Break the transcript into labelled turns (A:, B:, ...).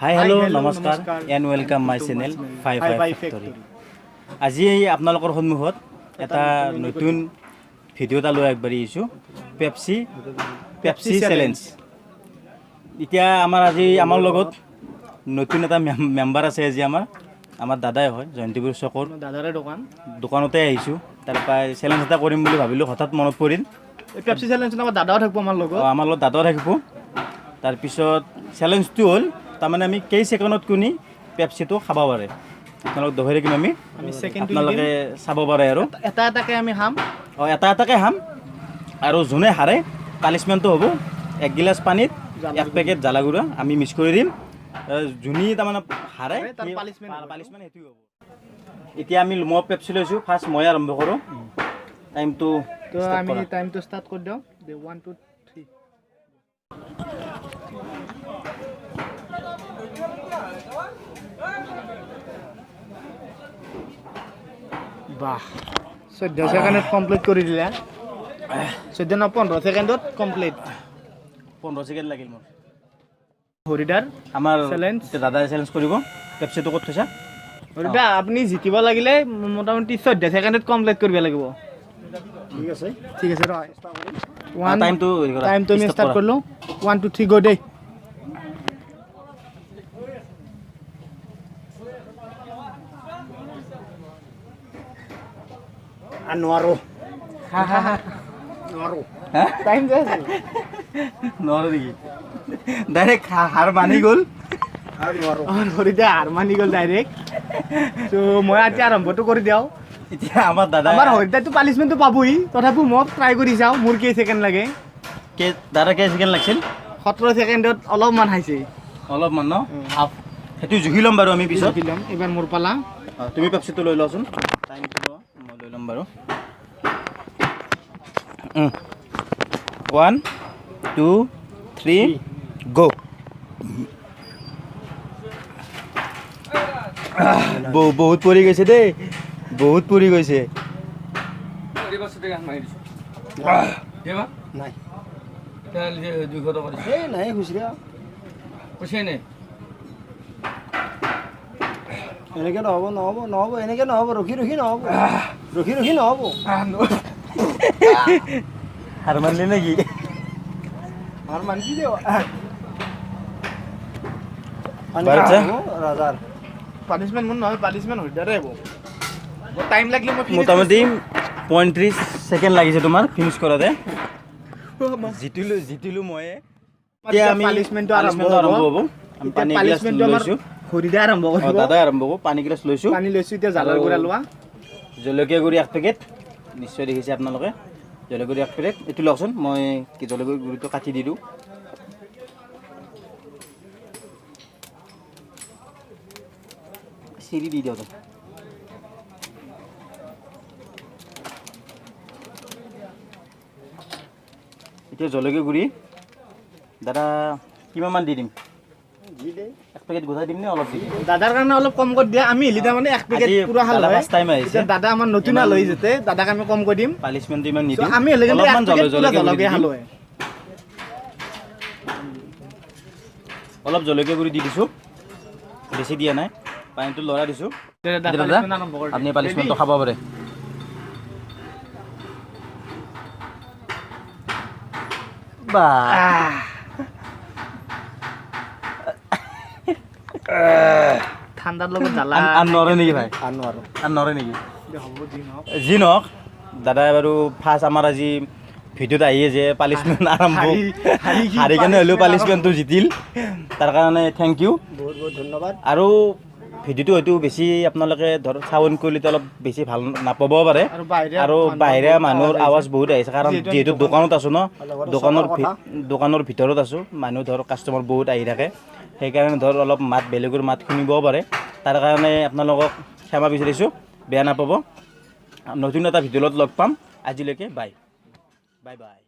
A: Hi hello'
B: hello,
A: নমস্কাৰ
B: নমস্কাৰ।
A: And welcome my channel fi
B: fi
A: fi
B: fi
A: factory.
B: Factory.
A: আজি আপোনালোকৰ সন্মুখত এটা নতুন ভিডিঅ' এটা লৈ আগবাঢ়ি আহিছোঁ, পেপচি পেপচি চেলেঞ্জ। এতিয়া আমাৰ আজি আমাৰ লগত নতুন এটা মেম্বাৰ আছে। আজি আমাৰ আমাৰ দাদাই হয়, জয়ন্তীপুৰ চকৰ।
B: দাদাৰে দোকান।
A: দোকানতে আহিছোঁ, তাৰ পৰাই চেলেঞ্জ এটা কৰিম বুলি ভাবিলোঁ, হঠাৎ মনত পৰিল।
B: এই পেপচি চেলেঞ্জ, আমাৰ দাদাও থাকিব আমাৰ লগত।
A: আমাৰ লগত দাদাও থাকিব। তাৰপিছত চেলেঞ্জটো হ'ল, তাৰমানে আমি কেই ছেকেণ্ডত কোনি পেপচিটো খাব পাৰে, আপোনালোক দহৰি থাকিম আমি।
B: আমি ছেকেণ্ডটো
A: আপোনালোকে চাব পাৰে আৰু।
B: এটা এটাকে আমি খাম।
A: অঁ, এটা এটাকে খাম আৰু যোনে হাৰে পানিছমেণ্টটো হ'ব এক গিলাচ পানীত এক পেকেট জ্বালা গুড়া আমি মিক্স কৰি দিম। যোনে তাৰমানে হাৰে
B: তাৰ punishment হ'ব।
A: পানিছমেণ্ট সেইটোৱে হ'ব। এতিয়া আমি মই পেপচি লৈছোঁ, ফাৰ্ষ্ট মই আৰম্ভ কৰোঁ। টাইমটো
B: তো আমি টাইমটো ষ্টাৰ্ট কৰি দিওঁ দে, ওৱান টু থ্ৰী। বাহ, 14 ছেকেণ্ডত কমপ্লিট কৰি দিলে। 14 ন, 15 ছেকেণ্ডত কমপ্লিট।
A: 15 ছেকেণ্ড লাগিল মোৰ।
B: হৰিদাৰ
A: আমাৰ
B: Challenge।
A: এতিয়া দাদাই চেলেঞ্জ কৰিব। পেপচিটো ক'ত থৈছা?
B: হৰিদা, আপুনি জিতিব লাগিলে মোটামুটি 14 ছেকেণ্ডত কমপ্লিট কৰিব লাগিব।
C: ঠিক আছে।
B: ঠিক আছে, ৰ, ওৱান।
A: টাইমটো
B: টাইমটো আমি ষ্টাৰ্ট কৰিলোঁ। ওৱান টু থ্ৰী, গ' দেই।
C: আৰু নোৱাৰো, নোৱাৰো।
B: টাইম যাই আছে।
A: নোৱাৰো নেকি? ডাইৰেক্ট হাৰ মানি গ'ল।
C: আৰু নোৱাৰো।
B: হৰিদা হাৰ মানি গ'ল ডাইৰেক্ট। ত' মই এতিয়া আৰম্ভটো কৰি দিওঁ।
A: এতিয়া আমাৰ দাদা
B: আমাৰ হৰিদাটো পানিছমেণ্টটো পাবই, তথাপিও মই ট্ৰাই কৰি চাওঁ মোৰ কেই ছেকেণ্ড লাগে।
A: দাদা, কেই ছেকেণ্ড লাগিছিল?
B: 17 ছেকেণ্ডত অলপমান খাইছে।
A: অলপমান ন, হাফ। সেইটো জুখি ল'ম বাৰু আমি পিছত।
B: জুখি ল'ম। এইবাৰ মোৰ পালা।
A: অঁ, তুমি পেপচিটো লৈ লোৱাচোন। টাইমটো লোৱা, মই লৈ ল'ম বাৰু। ওৱান টু থ্ৰী গ'। বহুত পৰি গৈছে দেই, বহুত পৰি গৈছে।
C: নাই, এই নাই, খুচৰা এনেকে নহ'ব, নহ'ব, নহ'ব, এনেকে নহ'ব। ৰখি ৰখি নহ'ব, ৰখি ৰখি নহ'ব।
A: হাৰ মানিলি নেকি?
B: হাৰ মানছি দিওঁ।
C: পানী
A: বাৰু আচ্ছা।
C: খাব ৰাজাৰ
B: পানিছমেণ্ট মোৰ নহয়, পানিছমেণ্ট হৰিদাৰে হ'ব। টাইম লাগিলে মই finish।
A: মোটামুটি 35 ছেকেণ্ড লাগিছে তোমাৰ ফিনিছ কৰোঁতে। জিতিলোঁ, জিতিলোঁ ময়ে। এতিয়া আমি
B: পানিছমেণ্টটো আৰম্ভ
A: পানিছমেণ্টটো আৰম্ভ
B: হ'ব।
A: হ'ব। আমি পানী এগিলাচ
B: পানিছমেণ্টটো আমাৰ
A: লৈছোঁ।
B: হৰিদাই আৰম্ভ কৰিব।
A: দাদাই আৰম্ভ হ'ব। পানী গিলাচ লৈছোঁ।
B: পানী লৈছোঁ। এতিয়া জালৰ
A: আৰু
B: গুড়া লোৱা।
A: জলকীয়া গুড়ি এক পেকেট, নিশ্চয় দেখিছে আপোনালোকে। জলকীয়া গুড়ি এক পেকেট, এইটো লওকচোন। মই কি জলকীয়া গুড়িটো কাটি দি দিওঁ। চিৰি দি দিয়ক। এতিয়া জলকীয়া গুড়ি দাদা কিমানমান দি দিম?
C: দি দে।
A: এক পেকেট গোটাই দিম নে অলপ দি দিম?
B: দাদাৰ কাৰণে অলপ কম কৰি দিয়া। আমি হিলি তাৰমানে এক পেকেট
A: আজি
B: পুৰা খাল
A: দাদা
B: হয়।
A: ফাৰ্ষ্ট টাইম আহিছে।
B: এতিয়া দাদা আমাৰ নতুন আলহী, যাতে দাদাক আমি কম কৰি দিম।
A: পানিছমেণ্টটো ইমান
B: So,
A: নিদিওঁ।
B: আমি হ'লে কিন্তু এক
A: অলপমান
B: পেকেট পুৰা
A: জলকীয়া গুড়ি দি
B: জলকীয়া
A: দিম।
B: খালো হয়।
A: অলপ জলকীয়া গুড়ি দি দিছোঁ, বেছি দিয়া নাই। পানীটো লৰাই দিছোঁ।
B: দাদা,
A: দাদা,
B: punishment আৰম্ভ কৰি
A: আপুনি
B: দিয়ক।
A: পানিছমেণ্টটো খাব পাৰে। বা,
B: ঠাণ্ডাৰ লগত জ্বালা।
A: আন নৰে নেকি ভাই?
C: আৰু নোৱাৰো।
A: আন নৰে নেকি?
B: হ'ব, যি নহওক।
A: যি নহওক, দাদাই বাৰু ফাৰ্ষ্ট আমাৰ আজি ভিডিঅ'ত আহিয়ে যে পানিছমেণ্ট আৰম্ভ
B: হাৰি কি
A: হাৰি কেনে হ'লেও
B: punishment
A: পানিছমেণ্টটো জিতিল, তাৰ কাৰণে thank U.
C: বহুত বহুত ধন্যবাদ।
A: আৰু ভিডিঅ'টো হয়তো বেছি আপোনালোকে ধৰ চাউণ্ড কোৱালিটি অলপ বেছি ভাল নাপাবও পাৰে।
B: আৰু বাহিৰা
A: আৰু
B: মানুহৰ
A: বাহিৰা
B: বহুত
A: মানুহৰ
B: আৱাজ।
A: আৱাজ বহুত আহিছে, কাৰণ
B: যিহেতু আমি
A: যিহেতু দোকানত আছোঁ ন,
C: লগতে
A: দোকানৰ
C: চকৰ কথা।
A: দোকানৰ ভিতৰত আছোঁ, মানুহ ধৰ কাষ্টমাৰ বহুত আহি থাকে, সেইকাৰণে ধৰ অলপ মাত, বেলেগৰ মাত শুনিবও পাৰে। তাৰ কাৰণে আপোনালোকক ক্ষমা বিচাৰিছোঁ, বেয়া নাপাব। নতুন এটা ভিডিঅ'ত লগ পাম। আজিলৈকে বাই বাই। বাই।